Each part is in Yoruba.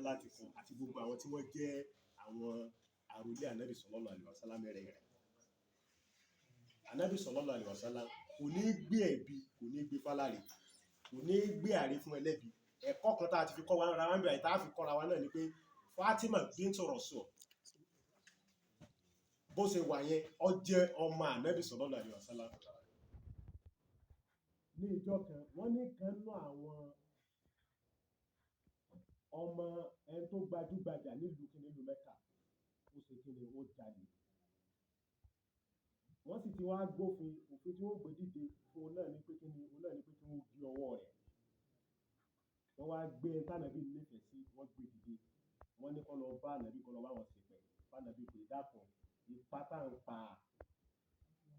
Wọ́n láti kọ́ àti gbogbo àwọn tí wọ́n jẹ́ àwọn àròlé Ànábì sallallahu alaihi wasallam rẹ̀ rẹ̀. Ànábì sallallahu alaihi wasallam kò ní gbé ẹ̀bi, kò ní gbé fáláre, kò ní gbé àrí fún ẹlẹ́bi. Ẹ̀kọ́ kan tá a ti fi kọ́ wa ra wa ń bẹ̀rẹ̀ tá a fi kọ́ra wa náà ni pé Fatima bint Rasul bó ṣe wà yẹn, ó jẹ́ ọmọ Ànábì sallallahu alaihi wasallam. Ní ìjọ kan, wọ́n ní kan nú àwọn ọmọ ẹni tó gbajúgbajà nílùú kí nílùú Mẹ́kà, ó ṣe kí ni, ó jalè. Wọ́n sì ti wá gbófin, òfin tí wọ́n gbé dìde fún un náà ní pé kí ni, òun náà ní pé kí wọ́n gé ọwọ́ rẹ̀. Wọ́n wá gbé ẹni tánàbí nífẹ̀ẹ́ sí, wọ́n gbé dìde. Wọ́n ní kó lọ bá Ànábì, kó lọ bá wọn ṣìpẹ̀. Fánàbí pé dákun, ipá tá ń pa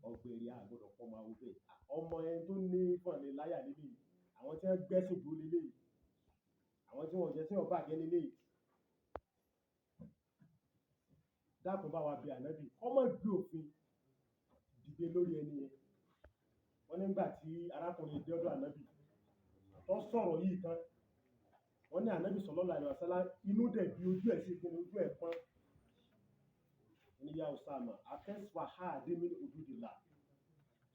ọ̀gbẹ̀rì a gbọdọ̀ pọ̀ máa wo bẹ́ẹ̀. Ọmọ ẹni tó ní ìfọ̀nì láyà níbí, àwọn tí wọ́n gbẹ́sìn dúró léléyìí, àwọn tí wọ́n jẹ́ sí ọba àjẹ́ léléyìí. Dákun bá wa bí Ànábì, kó má gbé òfin dìde lórí ẹni yẹn. Wọ́n nígbà tí arákùnrin dé ọ̀dọ̀ Ànábì tó sọ̀rọ̀ yìí tán, wọ́n ní Ànábì sallallahu alaihi wasallam inú dẹ̀ bí ojú ẹ̀ sí kíni, ojú ẹ̀ pọ́n. Ní ya Usama, atẹ́sùwà ha dé min hududillah.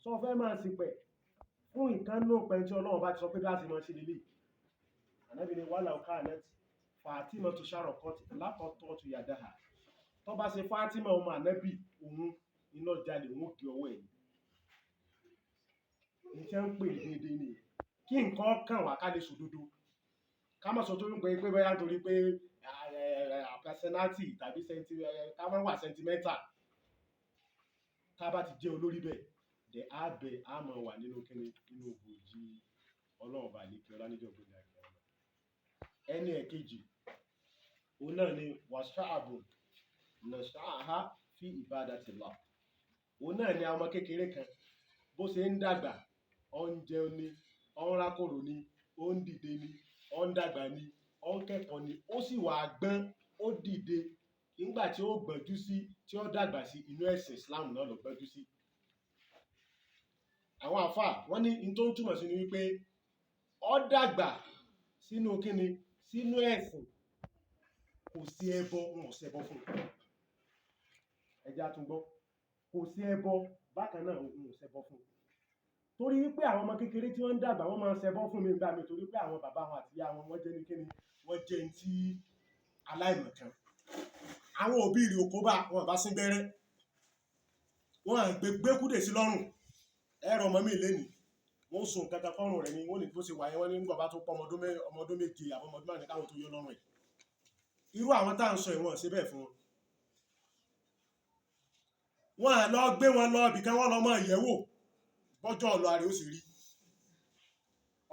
Sọ fẹ́ máa ṣìpẹ̀ fún nǹkan náà pẹ̀ tí Ọlọ́run bá ti sọ pé bá ti máa ṣe lélẹ̀. Ànábì ní walau kanat Fatima tu sharaqat laqata'tu yadaha. Tó bá ṣe Fatima ọmọ Ànábì, òun iná jalè, òun gé ọwọ́ ẹ̀. Ní tí wọ́n ń pè ní déédéé nìyẹn. Kí nǹkan kàn wá ká lè sòdodo. Ká má sọ torí pé pé bóyá nítorí pé personality tàbí ká má wà sentimental. Tá bá ti jẹ́ olórí bẹ́ẹ̀, dẹ̀ á bẹ, á máa wà nínú kíni, nínú ibòji Ọlọ́run bá lékè ọlá níjọ́ gbé ní àgbà ọlọ́. Ẹni ẹ̀kejì, òun náà ni wàṣáàbù nàṣáàhá fi ibadatillah. Òun náà ni ọmọ kékeré kan, bó ṣe ń dàgbà, ó ń jẹun ni, ó ń rákòrò ni, ó ń dìde ni, ó ń dàgbà ni, ó ń kẹ́kọ̀ọ́ ni, ó sì wà gbọ́n, ó dìde. Nígbà tí ó gbọ́njú sí, tí ó dàgbà sí, inú ẹ̀sìn Islam náà ló gbọ́njú sí. Àwọn àfáà, wọ́n ní in tó ń túmọ̀ sí ni wípé ó dàgbà sínú kíni, sínú ẹ̀sìn, kò sí ẹbọ, wọn ò ṣẹbọ fún un. Ẹ jẹ́ á tún gbọ́. Kò sí ẹbọ, bákan náà wọn ò ṣẹbọ fún un. Torí wípé àwọn ọmọ kékeré tí wọ́n ń dàgbà, wọ́n máa ń ṣẹbọ fún mi nígbà mi torí pé àwọn bàbá wọn àti ìyá wọn, wọ́n jẹ́ ní kíni, wọ́n jẹ́ ní tí aláìmọ̀kan. Àwọn òbí rẹ̀ ò kó bá, wọn bá sín gbẹ́rẹ́. Wọ́n à gbé gbékúdè sí lọ́rùn. Ẹ̀rọ ọmọ mi lénìí, wọ́n sùn kankan kọ́rùn rẹ̀ ni, wọ́n ní bó ṣe wà yẹn, wọ́n ní nígbà bá tó pọ́ ọmọ ọdún méje àbọ̀ ọmọ ọdún márùn-ún káwọn tó yọ lọ́rùn ẹ̀. Irú àwọn tá à ń sọ ìwọ̀n ṣe bẹ́ẹ̀ fún wọn. Wọ́n à lọ gbé wọn lọ ibìkan, wọ́n lọ mọ ìyẹ̀wò bọ́jọ́ ọ̀lọ́ àrẹ ó sì rí.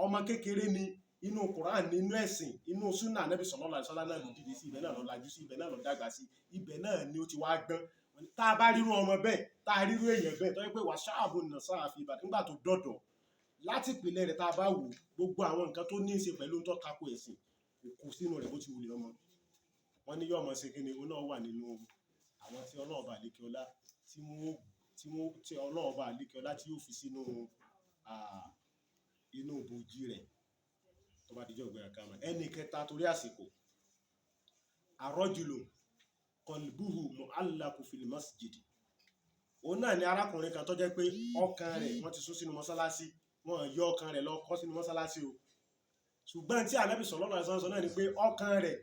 Ọmọ kékeré ni inú Quran, nínú ẹ̀sìn, inú súnà Ànábì sallallahu alaihi wasallam náà ló dìde sí, ibẹ̀ náà ló lajú sí, ibẹ̀ náà ló dàgbà sí, ibẹ̀ náà ni ó ti wá gbọ́n. Tá a bá rírú ọmọ bẹ́ẹ̀, tá a rírú èèyàn bẹ́ẹ̀, tó jẹ́ pé wàṣáàbù nà sáà fi ìbàdàn nígbà tó dọ̀dọ̀ láti ìpìlẹ̀ rẹ̀ tá a bá wò, gbogbo àwọn nǹkan tó ní í ṣe pẹ̀lú tó tako ẹ̀sìn kò kó sínú rẹ̀ bó ti wulẹ̀ ọmọ. Wọ́n ní yóò mọ̀ ṣe kíni, òun náà wà nínú àwọn tí Ọlọ́run bá lékè ọlá tí wọ́n, tí wọ́n, tí Ọlọ́run bá lékè ọlá tí yóò fi sínú, inú ibòji rẹ̀ tó bá dijọ́ ìgbéra ká mọ̀. Ẹni kẹta torí àsìkò, àrọ́jùlù qalbuhu mu'allaqu fil masjid. Òun náà ni arákùnrin kan tó jẹ́ pé ọkàn rẹ̀ wọ́n ti sún sínú mọ́sálásí, wọ́n yọ ọkàn rẹ̀ lọ kọ́ sínú mọ́sálásí o. Ṣùgbọ́n tí Ànábì sallallahu alaihi wasallam náà ni pé ọkàn rẹ̀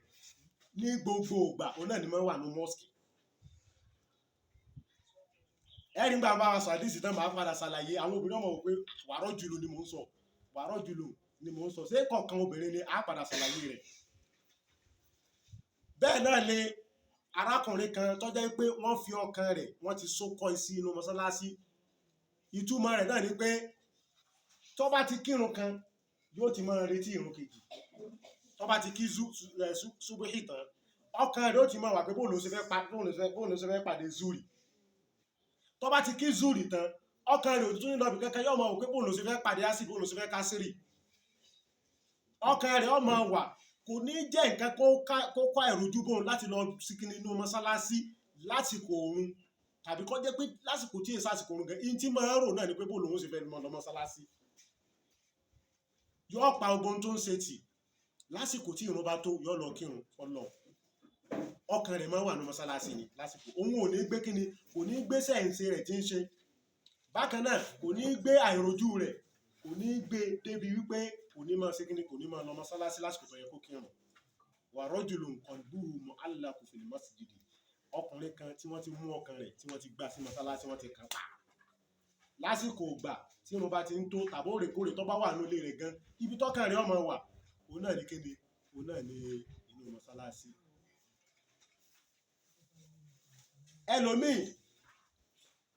ní gbogbo ìgbà òun náà ni máa ń wà ní mosque. Ẹ̀rí ń gbà bá wa sọ àdísì tán máa padà ṣàlàyé àwọn obìnrin ọmọ wò pé wàrọ̀ jùlọ ni mò ń sọ, wàrọ̀ jùlọ ni mò ń sọ. Ṣé kọ̀ọ̀kan obìnrin ni a padà ṣàlàyé rẹ̀? Bẹ́ẹ̀ náà ni arákùnrin kan tó jẹ́ pé wọ́n fi ọkàn rẹ̀, wọ́n ti so kọ́ sí inú mọ́sálásí. Ìtumọ̀ rẹ̀ náà ni pé tó bá ti kírun kan, yóò ti máa retí ìrun kejì. Tó bá ti kí subuhi tán, ọkàn rẹ̀ ó ti máa wà pé bóun ló ṣe fẹ́ pa, bóun ló ṣe fẹ́ pàdé zuri. Tó bá ti kí zuri tán, ọkàn rẹ̀ ò tún ní lọ bí kankan, yóò máa wò pé bóun ló ṣe fẹ́ pàdé asiri, bóun ló ṣe fẹ́ kásírì. Ọkàn rẹ̀ ó máa wà, kò ní jẹ́ nǹkan kó kó àìrójú bóun láti lọ sí kíni inú mọ́sálásí lásìkò oorun, tàbí kó jẹ́ pé lásìkò tí èsì àsìkò oorun gan, in tí máa ń rò náà ni pé bóun lòun ṣe fẹ́ lọ mọ́sálásí. Yóò pa ogun tó ń ṣe tì Lásìkò tí ìrun bá tó, yóò lọ kírun ọlọ. Ọkàn rẹ̀ máa wà ní mọ́sálásí ni lásìkò. Òun ò ní gbé kíni, kò ní gbé sẹ́ǹsì rẹ̀ tí ń ṣe. Bákan náà, kò ní gbé àìrojú rẹ̀, kò ní gbé débi wípé kò ní máa ṣe kíni, kò ní máa lọ mọ́sálásí lásìkò tó yẹ kó kírun. Wa rajulun qalbuhu mu'allaqun fil masjidi. Ọkùnrin kan tí wọ́n ti mú ọkàn rẹ̀, tí wọ́n ti gbá sí mọ́sálásí, wọ́n ti kàn pa. Lásìkò ìgbà tí irun bá ti ń tó tàbí òrèkóòrè tó bá wà nínú ilé rẹ̀ gan, ibi tọ́kàn rẹ̀ ó máa wà, òun náà ní kíni, òun náà ní inú mọ́sálásí. Ẹlòmíì,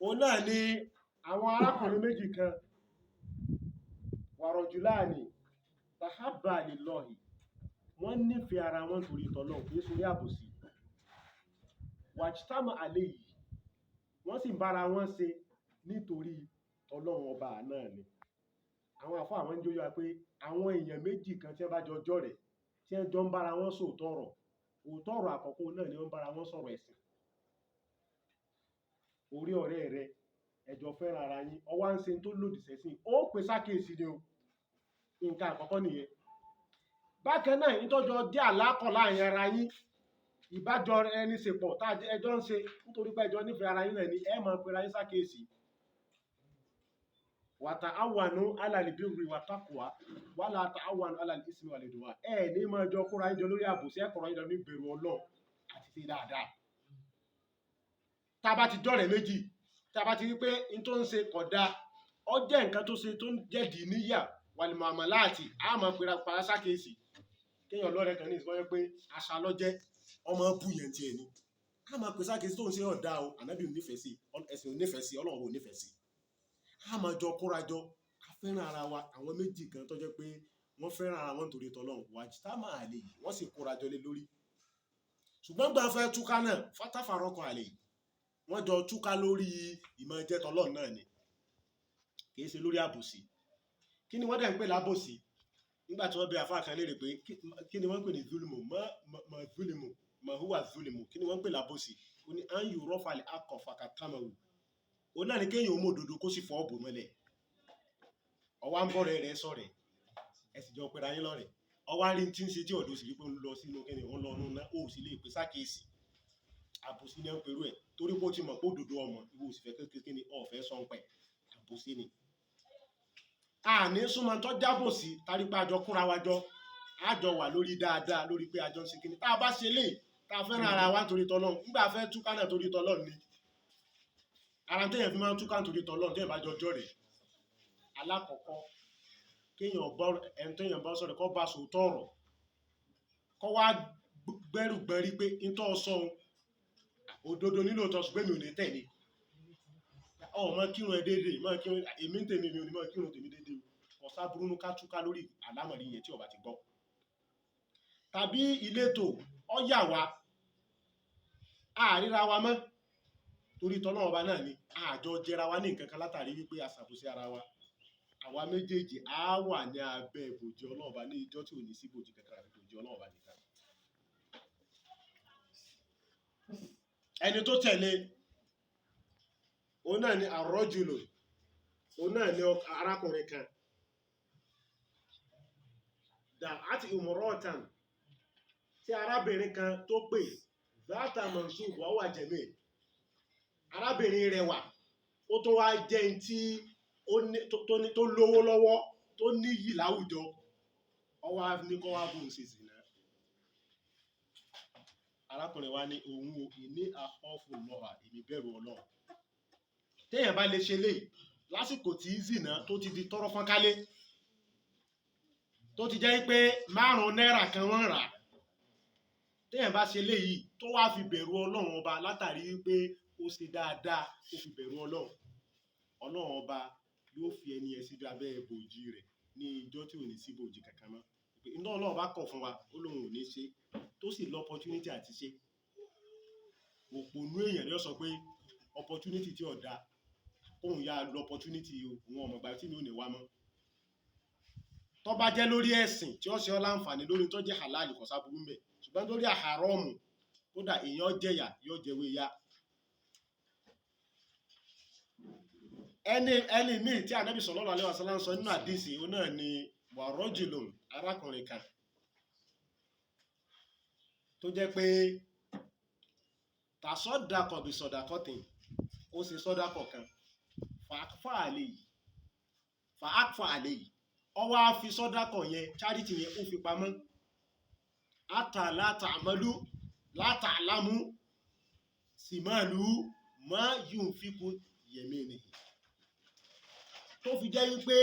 òun náà ní àwọn arákùnrin méjì kan, wa rajulani tahabba lillahi, wọ́n nífẹ̀ẹ́ ara wọn torí tọlọ́hun, kìí ṣe orí àbòsí. Wajtama alayhi, wọ́n sì ń bára wọn ṣe nítorí tọlọ́hun ọba náà ni. Àwọn àfáà àwọn ń jó yé wa pé àwọn èèyàn méjì kan tí wọ́n bá jọ jọ́rẹ̀ẹ́, tí wọ́n jọ ń bára wọn sòótọ́ ọ̀rọ̀, òótọ́ ọ̀rọ̀ àkọ́kọ́ náà ni wọ́n ń bára wọn sọ̀rọ̀ ẹ̀sìn. Orí ọ̀rẹ́ rẹ, ẹ jọ fẹ́ràn ara yín, ó wá ń ṣe tó lòdì sẹ́sìn, ó pè sákèésí ni o. Nǹkan àkọ́kọ́ nìyẹn. Bákan náà, ìtọ́jọ jẹ́ àlákọ̀ láàrin ara yín, ìbájọ ẹni ṣepọ̀ tá ẹjọ́ ń ṣe nítorí pé ẹjọ́ nífẹ̀ẹ́ ara yín náà ni ẹ máa pera yín sákèésí. Wa ta'awanu 'ala al-birri wa taqwa wa la ta'awanu 'ala al-ismi wal-'udwan. Ẹ ní máa jọ kóra yín jọ lórí àbòsí, ẹ kóra yín jọ ní ìbẹ̀rù Ọlọ́run àti ṣe dáadáa. Tá a bá ti dọ̀rẹ́ méjì, tá a bá ti rí pé n tó ń ṣe kò dáa, ó jẹ́ nǹkan tó ṣe tó ń jẹ́dìí níyà wal mu'amalati, a máa pera para sákèésí. Kéèyàn lọ́rẹ̀ẹ́ kan ní ìsìn pé àṣà ló jẹ́, ọmọ bú yẹn tiẹ̀ ni. A máa pè sákèésí tó ń ṣe ọ̀dà o, ànábì ò nífẹ̀ẹ́ sí, ẹ̀sìn ò nífẹ̀ẹ́ sí, Ọlọ́run ò nífẹ̀ẹ́ sí. A máa jọ kóra jọ, a fẹ́ràn ara wa. Àwọn méjì kan tó jẹ́ pé wọ́n fẹ́ràn ara wọn nítorí tọlọ́run, wajtama alayhi, wọ́n sì kóra jọ lé lórí. Ṣùgbọ́n gbà fẹ́ túká náà, fatafarraqa alayhi, wọ́n jọ túká lórí ìmọ̀ jẹ́ tọlọ́run náà ni, kì í ṣe lórí àbòsí. Kí ni wọ́n dẹ̀ ń pè lábòsí? Nígbà tí wọ́n bi àfáà kan léèrè pé kí ni wọ́n ń pè ní zulimu, ma zulimu, ma huwa zulimu, kí ni wọ́n ń pè lábòsí? Ó ní an yurafa al-haqqa fakatamahu. Òun náà ni kéèyàn ó mú òdodo kó sì fọ́ bò mọ́lẹ̀. Ọwá ń bọ̀rẹ̀ rẹ̀ sọ̀rẹ̀, ẹ sì jọ pera yín lọ́rẹ̀. Ọwá rí tí ń ṣe tí ọ̀dọ́ sì rí pé ó ń lọ sínú kíni, ó ń lọ nínú náà, ó sì lè pè sákèésì. Àbòsí ni ẹ ń perú ẹ̀ torí pé ó ti mọ̀ pé òdodo ọmọ, ìwọ ò sì fẹ́ kékeré kíni, ó fẹ́ sọ ń pẹ̀. Àbòsí ni. A ní súnmọ́ tó jábòsí torí pé a jọ kóra wa jọ, a jọ wà lórí dáadáa lórí pé a jọ ń ṣe kíni. Tá a bá ṣe léyìí, tá a fẹ́ràn ara wa nítorí tọlọ́run, nígbà fẹ́ túká náà torí tọlọ́run ni. Ara téèyàn fi máa ń túká nítorí tọlọ́run téèyàn bá jọ jọ́rẹ̀ẹ́. Alákọ̀ọ́kọ́, kéèyàn bá ẹni téèyàn bá sọ̀rọ̀ kó bá sòótọ́ ọ̀rọ̀, kó wá gbẹ́rù gbẹ́rí pé n tó sọ òun, òdodo nílò tó ṣùgbọ́n èmi ò ní tẹ̀lé. Ọ̀ máa kírun ẹ déédéé, máa kírun, èmi ń tèmi, mi ò ní máa kírun tèmi déédéé o. Kò sáburú nú ká túká lórí àlámọ̀rí yẹn tí ó bá ti gbọ́. Tàbí ìletò, ó yà wá, a ríra wa mọ́ torí tọlọ́run ọba náà ni, a jọ jẹra wa ní nǹkan kan látàrí wípé a ṣàbòsí ara wa. Àwa méjèèjì á wà ní abẹ́ ìbòji Ọlọ́run ọba ní ìjọ́ tí ò ní sí ìbòji kankan àfi ìbòji Ọlọ́run ọba nìkan. Ẹni tó tẹ̀lé, òun náà ni ar-rajulu, òun náà ni arákùnrin kan. Da'at imra'atan, tí arábìnrin kan tó pè, dhata mansub wa huwa jamil. Arábìnrin rẹwà, ó tún wá jẹ́ ẹni tí ó ní, tó lówó lọ́wọ́, tó níyì láwùjọ. Ó wá ní kó wá bóun ṣe zìnà. Arákùnrin wa ní òun ò ní akhafu Allah, èmi bẹ̀rù Ọlọ́run. Téèyàn bá lè ṣe léyìí, lásìkò tí zìnà tó ti di tọ́rọ́ fọ́nkálé, tó ti jẹ́ pé 5 náírà kan wọ́n rà. Téèyàn bá ṣe léyìí, tó wá fi bẹ̀rù Ọlọ́run ọba látàrí wípé ó ṣe dáadáa, ó fi bẹ̀rù Ọlọ́run. Ọlọ́run ọba yóò fi ẹni yẹn síbi abẹ́ ìbòji rẹ̀ ní ìjọ́ tí ò ní sí ìbòji kankan mọ́. Pé iná Ọlọ́run bá kọ̀ fún wa, ó lóun ò ní ṣe, tó sì lọ opportunity àti ṣe. Òpònú èèyàn ni ó sọ pé opportunity tí ò da, kóun yá lo opportunity o, òun ò mọ̀ ìgbà tí mi ò ní wá mọ́. Tó bá jẹ́ lórí ẹ̀sìn tí ó ṣe ọ́ láǹfààní lórí tó jẹ́ halal kò sáburú ńbẹ̀. Ṣùgbọ́n lórí àhàrọ́ọ̀mù, kódà èèyàn jẹ̀yà, yóò jẹ̀wé ya. Ẹni míì tí Ànábì sallallahu alaihi wasallam sọ nínú àdísì, òun náà ni wa rajulun, arákùnrin kan. Tó jẹ́ pé tàsọ́dàkọ̀ bí sọ̀dàkọ̀tìn, ó ṣe sọ́dàkọ̀ kan, fàáfà àlè yìí, fàáfà àlè yìí, ó wá fi sọ́dàkọ̀ yẹn, charity yẹn, ó fi pamọ́. Ata látàmọ́lú látàlámú sìmáàlú má yùn fíkú yẹ̀mí ni. Tó fi jẹ́ wípé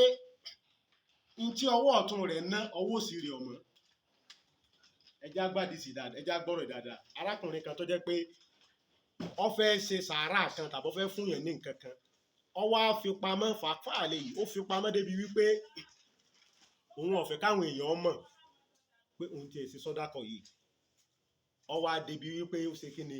n tí ọwọ́ ọ̀tún rẹ̀ ná, ọwọ́ òsì rẹ̀ ọmọ. Ẹjá gbádìí sí dáadáa, ẹjá gbọ́rọ̀ dáadáa. Arákùnrin kan tó jẹ́ pé ó fẹ́ ṣe sàárà kan tàbí ó fẹ́ fún yẹn ní nǹkan kan, ó wá fi pamọ́ fàáfàá lè yìí, ó fi pamọ́ débi wípé òun ò fẹ́ káwọn èèyàn mọ̀ pé òun ti ẹ̀ ṣe sọ́dákọ̀ yìí. Ó wá débi wípé ó ṣe kí ni,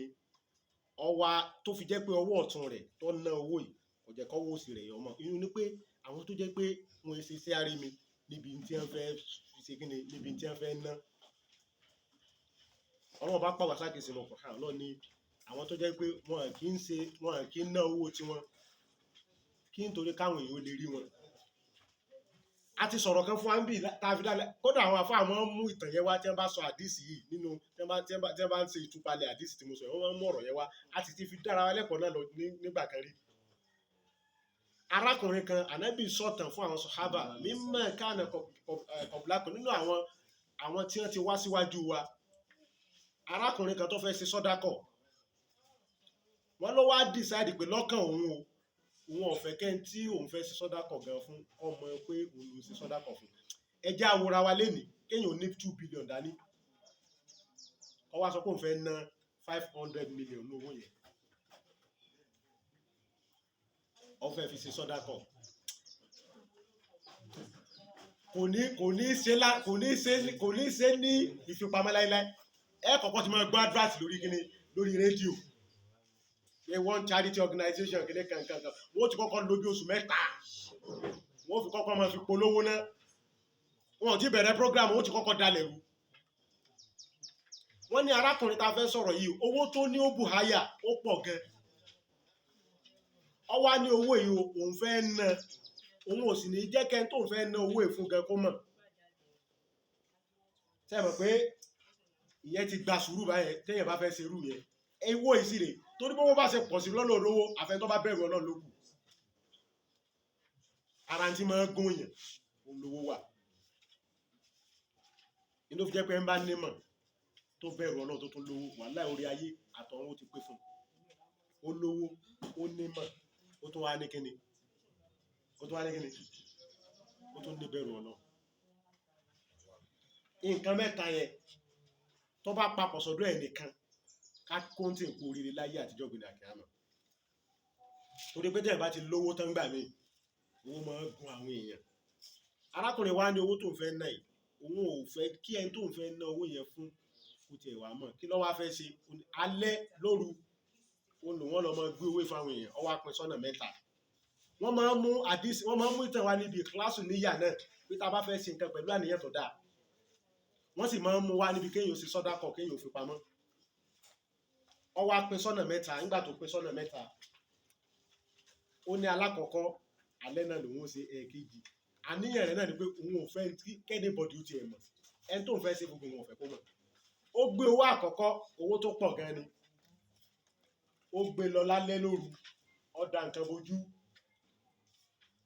ó wá tó fi jẹ́ pé ọwọ́ ọ̀tún rẹ̀ tó ná owó yìí kò jẹ́ kọ́wọ́ òsì rẹ̀ yọ mọ́. Ìyún ni pé àwọn tó jẹ́ pé wọ́n ṣe sí àrí mi níbi tí wọ́n fẹ́ ṣe kí ni, níbi tí wọ́n fẹ́ ná. Ọlọ́run bá pàwọ́ sákèsì lọ kọ̀ọ̀kan lọ ní àwọn tó jẹ́ pé wọn kì í ṣe, wọn kì í ná owó tiwọn kí nítorí káwọn èèyàn lè rí wọn. A ti sọ̀rọ̀ kan fún Ambi tá a fi dálẹ̀, kódà àwọn àfáà máa ń mú ìtàn yẹn wá tí wọ́n bá sọ àdísì yìí nínú tí wọ́n bá ń ṣe ìtúpalẹ̀ àdísì tí mo sọ yẹn, wọ́n máa ń mú ọ̀rọ̀ yẹn wá. A sì ti fi dára wa lẹ́kọ̀ọ́ náà lọ nígbà kan rí. Arákùnrin kan, Ànábì sọ̀tàn fún àwọn sàhábà mímọ́ kánà kọ̀bùlákọ̀ nínú àwọn tí wọ́n ti wá síwájú wa. Arákùnrin kan tó fẹ́ ṣe sọ́dákọ̀, wọ́n ló wá decide pé lọ́kàn òun o, òun ò fẹ́ kẹ́ni tí òun fẹ́ ṣe sọ́dákọ̀ gan fún ọmọ pé òun ló ṣe sọ́dákọ̀ fún. Ẹ jẹ́ àwòrán wa lénìí, kéèyàn ní 2 billion dání, ó wá sọ pé òun fẹ́ ná 500 million ní owó yẹn, ó fẹ́ fi ṣe sọ́dákọ̀. Kò ní ṣe ní ìfipamọ́ láíláí. Ẹ kọ́kọ́ ti máa gbọ́ advert lórí kíni, lórí rédíò. A one charity organization kìíní kankan kan, wọ́n ti kọ́kọ́ lò bí oṣù mẹ́ta, wọ́n fi kọ́kọ́ máa fi polówó náà. Wọ́n ò tí bẹ̀rẹ̀ program, wọ́n ti kọ́kọ́ dalẹ̀ rú. Wọ́n ní arákùnrin tá a fẹ́ sọ̀rọ̀ yìí, owó tó ní ó bù háyà, ó pọ̀ gan. Ó wá ní owó yìí òun fẹ́ ná, òun ò sì ní jẹ́ kẹ́ni tó ń fẹ́ ná owó yìí fún gan kó mọ̀. Ṣé ẹ mọ̀ pé ìyẹn ti gba sùúrù báyẹn téèyàn bá fẹ́ ṣe irú yẹn? Owó yìí sì rè, torí bówó bá ṣe pọ̀ sí lọ́nà olówó, àfẹ́ tó bá bẹ̀rù Ọlọ́run ló kù. Ara tí máa ń gún yàn, òun lówó wà. Inú fi jẹ́ pé ń bá nímọ̀ tó bẹ̀rù Ọlọ́run tó tún lówó, wàláhì orí ayé àtọ̀run ó ti pé fún un. Ó lówó, ó nímọ̀, ó tún wá ní kíni, ó tún wá ní kíni, ó tún ní bẹ̀rù Ọlọ́run. Nǹkan mẹ́ta yẹn tó bá papọ̀ sọ́dọ̀ ẹnìkan, ká kóńtì kú oríire láyé àtijọ́ gbìnà àkíyàmọ̀. Torí pé tẹ́ẹ̀ bá ti lówó tán gbà mí, owó máa ń gun àwọn èèyàn. Arákùnrin wa ní owó tó ń fẹ́ ná yìí, òun ò fẹ́ kí ẹni tó ń fẹ́ ná owó yẹn fún kó tiẹ̀ wá mọ̀. Kí ló wá fẹ́ ṣe? Alẹ́ lóru, òun lòun lọ máa gbé owó fún àwọn èèyàn, ó wá pín sọ́nà mẹ́ta. Wọ́n máa ń mú àdísì, wọ́n máa ń mú ìtàn wá níbi kíláàsì níyà náà pé tá a bá fẹ́ ṣe nǹkan pẹ̀lú àníyàn tó dáa. Wọ́n sì máa ń mú wá níbi kéèyàn ṣe sọ́dákọ̀, kéèyàn fi pamọ́. Ó wá pín sọ́nà mẹ́ta, nígbà tó pín sọ́nà mẹ́ta, ó ní alákọ̀ọ́kọ́, alẹ́ náà lòun ó ṣe ẹ̀ẹ̀kejì. Àníyàn rẹ̀ náà ni pé òun ò fẹ́ kí anybody ó tiẹ̀ mọ̀. Ẹni tó ń fẹ́ ṣe gbogbo òun ò fẹ́ kó mọ̀. Ó gbé owó àkọ́kọ́, owó tó pọ̀ gan ni. Ó gbé lọ lálẹ́ lóru, ó da nǹkan bojú.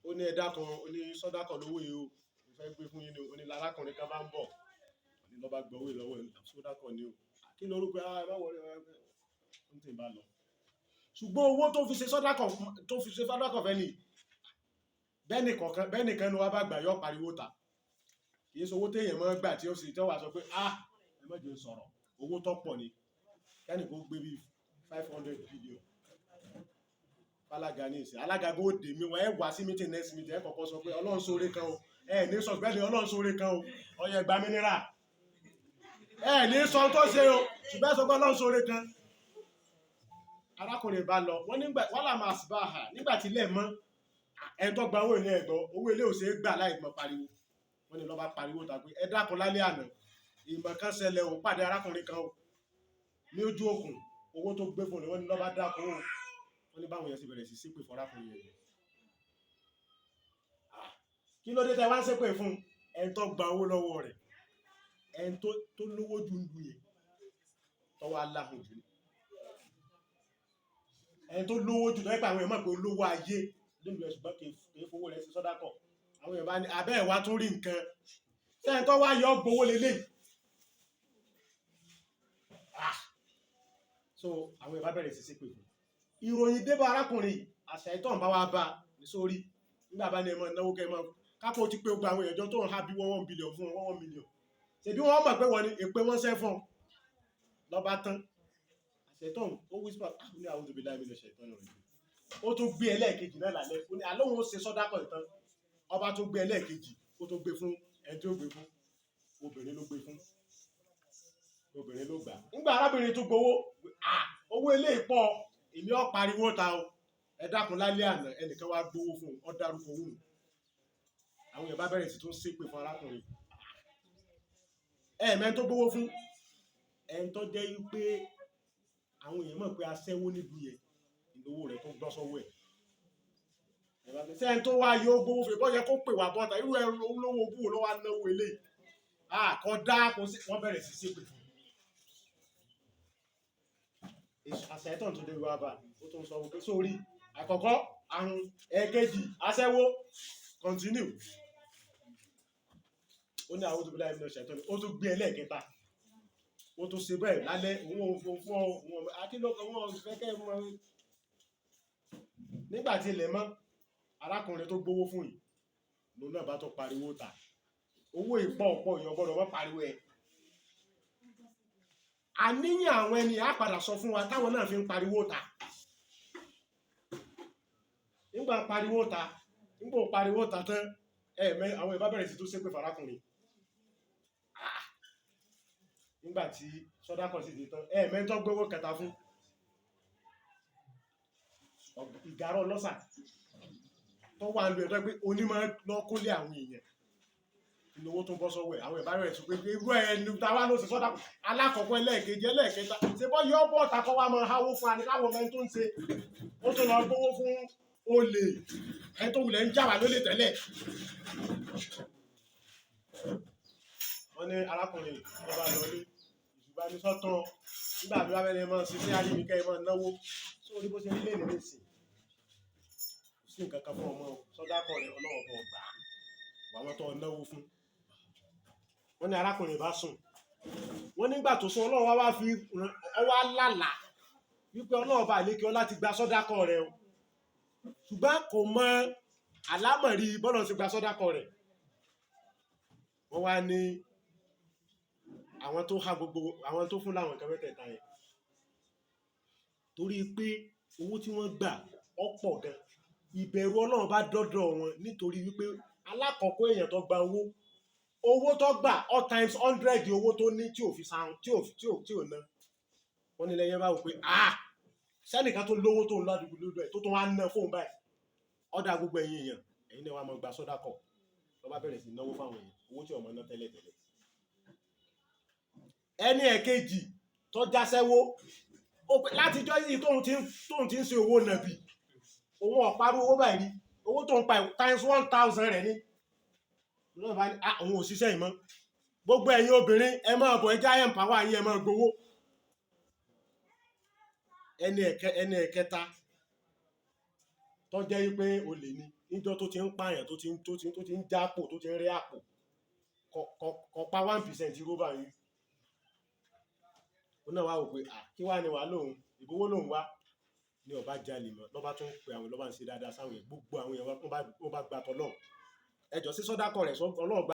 Ó ní ẹ̀dá kan, ó ní sọ́dákọ̀ lówó yìí o, mo fẹ́ gbé fún yín ni o. Ó ní lárákùnrin kan bá ń bọ̀, ó ní ló bá gbọ́ owó yìí lọ́wọ́ ẹ̀, sọ́dákọ̀ ni o. Kí ni orúkọ ẹ? Ah, ẹ má wọlé, ẹ má wọlé. Ó ń tì bá lọ. Ṣùgbọ́n owó tó fi ṣe sọ́dákọ̀, tó fi ṣe sọ́dákọ̀ fẹ́ ni, bẹ́ẹ̀ nìkan ni wọ́n bá gbà yọ pariwo ta. Kì í ṣe owó téèyàn máa ń gbà tí ó sì tẹ́wà sọ pé, ah, ẹ má jẹ́ sọ̀rọ̀, owó tó pọ̀ ni. Kẹ́ni kó gbé bí 500 billion. Alága ní ìsìn, alága kó dè mí, wọ́n ẹ wá sí meeting next meeting, ẹ kọ́kọ́ sọ pé Ọlọ́run ṣoore kan o. Ẹ ní sọ bẹ́ẹ̀ ni Ọlọ́run ṣoore kan o. Ọyẹ gba mineral. Ẹ ní sọ tó ṣe o, ṣùgbọ́n ẹ sọ pé Ọlọ́run ṣoore kan. Arákùnrin bá lọ, wọ́n nígbà, wọ́n là máa sì bá hà nígbà tí ilẹ̀ mọ́. Ẹni tó gba owó ilé ẹ̀gbọ́n, owó ilé ò ṣe é gbà láì mọ̀ pariwo. Wọ́n ní ló bá pariwo ta pé ẹ dákun lálẹ́ àná, ìmọ̀ kan ṣẹlẹ̀ òun pàdé arákùnrin kan o. Ní ojú òkun, owó tó gbé fún ni wọ́n ní ló bá dákun o. Wọ́n ní báwọn yẹn sì bẹ̀rẹ̀ sí ṣépè fún arákùnrin yẹn. Kí ló dé tẹ wá ń ṣépè fún ẹni tó gba owó lọ́wọ́ rẹ̀? Ẹni tó lówó ju ń lu yẹn. tó wá láhùn jù ní. Ẹni tó lówó jù tó yẹ pé àwọn èèyàn mọ̀ pé olówó ayé nílùú ẹ̀, ṣùgbọ́n kì í fowó rẹ̀ sí sọ́dákọ̀. Àwọn èèyàn bá ní abẹ́ ẹ̀wá tún rí nǹkan, sẹ́ni tó wá yọ gbowó lélẹ̀. So àwọn èèyàn bá bẹ̀rẹ̀ sí ṣépè fún. Ìròyìn dé bá arákùnrin, àṣà ìtàn bá wá bá ní sórí nígbà bá ní ẹmọ náwó kẹ mọ kápò ti pé gbogbo àwọn èèyàn jọ tó ń ha bí 1 billion fún wọn, 1 million. Ṣèbí wọ́n mọ̀ pé wọ́n ní èpè wọ́n ṣẹ́ fún ọ lọ́ba tán. Àṣà ìtàn ó whisper ní àwọn òbí láì mílíọ̀nù ṣẹ̀tàn rẹ̀. Ó tún gbé ẹlẹ́ẹ̀kejì náà lálẹ́, ó ní alóhùn ó ṣe sọ́dákọ̀ ìtàn. Ọba tó gbé ẹlẹ́ẹ̀kejì, ó tó gbé fún ẹni tí ó gbé fún, obìnrin ló gbé fún, obìnrin ló gbà. Nígbà arábìnrin tó gbowó, owó ilé ìpọ̀, èmi ò pariwo ta o, ẹ dákun, lálẹ́ àná ẹnìkan wá gbowó fún un, ó dárúkọ owó. Àwọn èèyàn bá bẹ̀rẹ̀ sí tó ṣépè fún arákùnrin. Ẹ̀ẹ̀mẹ́ tó gbowó fún ẹni tó jẹ́ wípé àwọn èèyàn mọ̀ pé aṣẹ́wó nílùú yẹn, ìlówó rẹ̀ tó gbọ́ sọ́wọ́ ẹ̀. Sẹ́ni tó wá yóò gbowó fún ìbọn yẹ kó pè wá bọ́ta, irú ẹrù olówó ogún wo ló wá náwó eléyìí? Àkọ́dá kò sí, wọ́n bẹ̀rẹ̀ sí ṣépè fún. Àṣà ẹ̀tàn tó dé wá bá ó tún sọ wípé sórí àkọ́kọ́ àrùn, ẹ̀ẹ̀kejì aṣẹ́wó, continue. Ó ní àwọn tó bí láì ní ọ̀sẹ̀ tó ní, ó tún gbé ẹlẹ́ẹ̀kẹta, ó tún ṣe bẹ́ẹ̀ lálẹ́, òun ò fún ọ akílọ́kọ̀ wọn fẹ́kẹ́ mọ́. Nígbà tí ilẹ̀ mọ́, arákùnrin tó gbowó fún yìí lòun náà bá tó pariwo ta owó ìpọ̀ ọ̀pọ̀, èèyàn gbọ́dọ̀ wọ́n pariwo ẹ̀. Àníyàn àwọn ẹni á padà sọ fún wa táwọn náà fi ń pariwo ta. Nígbà pariwo ta, nígbà pariwo ta tán, ẹ̀ẹ̀mẹ́ àwọn ìbá bẹ̀rẹ̀ sí tó ṣépè farákùnrin. Nígbà tí sọ́dákọ̀ sì ti tán, ẹ̀ẹ̀mẹ́ tó gbówó kẹta fún ìgárọ̀ lọ́sà tó wà ń lu ẹ̀tọ́ pé onímọ̀ lọ kólé àwọn èèyàn, ìlówó tó ń bọ́ sọ́wọ́ ẹ̀. Àwọn ìbá rẹ̀ sọ pé irú ẹni táwa ló ṣe sọ́dá alákọ̀ọ́kọ́, ẹlẹ́ẹ̀kejì, ẹlẹ́ẹ̀kẹta, ṣe bọ́ yọ bọ́ ọ̀tà kọ́ wa máa háwó fún wa ní káwọn ọmọ ẹni tó ń ṣe. Ó tó lọ gbówó fún olè, ẹni tó wulẹ̀ ń jà wá lólè tẹ́lẹ̀. Wọ́n ní arákùnrin ló bá lọ ní ìṣùgbà ní sọ́tàn nígbà bí wọ́n fẹ́ mọ́ sí sí àríwíkẹ́ mọ́ náwó sórí bó ṣe nílé ní ìsìn, kò sí nǹkan kan fún ọmọ sọ́dákọ̀ rẹ̀, ọlọ́wọ́ bọ̀ gbà wà wọ́n tó náwó fún. Wọ́n ní arákùnrin bá sùn, wọ́n nígbà tó sùn, Ọlọ́run wá fi ọwá lálàá wípé Ọlọ́run bá lékè ọ láti gba sọ́dákọ̀ rẹ̀ o, ṣùgbọ́n kò mọ àlámọ̀rí bọ́lọ̀ ti gba sọ́dákọ̀ rẹ̀. Wọ́n wá ní àwọn tó há gbogbo àwọn tó fún láwọn nǹkan mẹ́tẹ̀ẹ̀ta yẹn, torí pé owó tí wọ́n gbà ọ̀pọ̀ gan, ìbẹ̀rù Ọlọ́run bá dọ́dọ̀ wọn, nítorí wípé alákọ̀ọ́kọ́ èèyàn tó gba owó, owó tó gbà all times 100 owó tó ní tí ò fi san, tí ò ná. Wọ́n ní lẹ́yìn bá wò pé sẹ́nìkan tó lówó tó ń lọ àdúgbò lójú ẹ̀ tó tún wá ná fóun báyìí, ọ̀dà gbogbo ẹ̀yin èèyàn, ẹ̀yin náà wà máa gba sọ́dà kọ̀. Lọ́ bá bẹ̀rẹ̀ sí náwó fáwọn èèyàn owó tí ọmọ ná tẹ́lẹ̀ tẹ́lẹ̀. Ẹni ẹ̀kejì tó jáṣẹ́wó látijọ́ yìí tóun ti ń ṣe owó nàbì, òun ọ̀parú owó báyìí rí, owó tó ń pa times 1000 rẹ̀ ní. Lọ́nà bá ní òun ò ṣiṣẹ́ ìmọ̀, gbogbo ẹ̀yin obìnrin ẹ máa bọ̀, ẹ já empower yín, ẹ máa gbowó. Ẹni ẹ̀kẹta tó jẹ́ wípé olè ni, níjọ́ tó ti ń pààyàn, tó ti ń jápò, tó ti ń rí àpò, kò pa 1% róbà yìí. Ó náà wá wò pé kí wá ni wà lóhun ìbówó lóhun wá ní ọba jalè mọ́, lọ́ba tó ń pe àwọn, lọ́ba ń ṣe dáadáa sáwọn èèyàn, gbogbo àwọn èèyàn wọ́n bá gba tọ́lọ́run. Ẹjọ́ sí sọ́dákọ̀ rẹ̀ Ọlọ́run.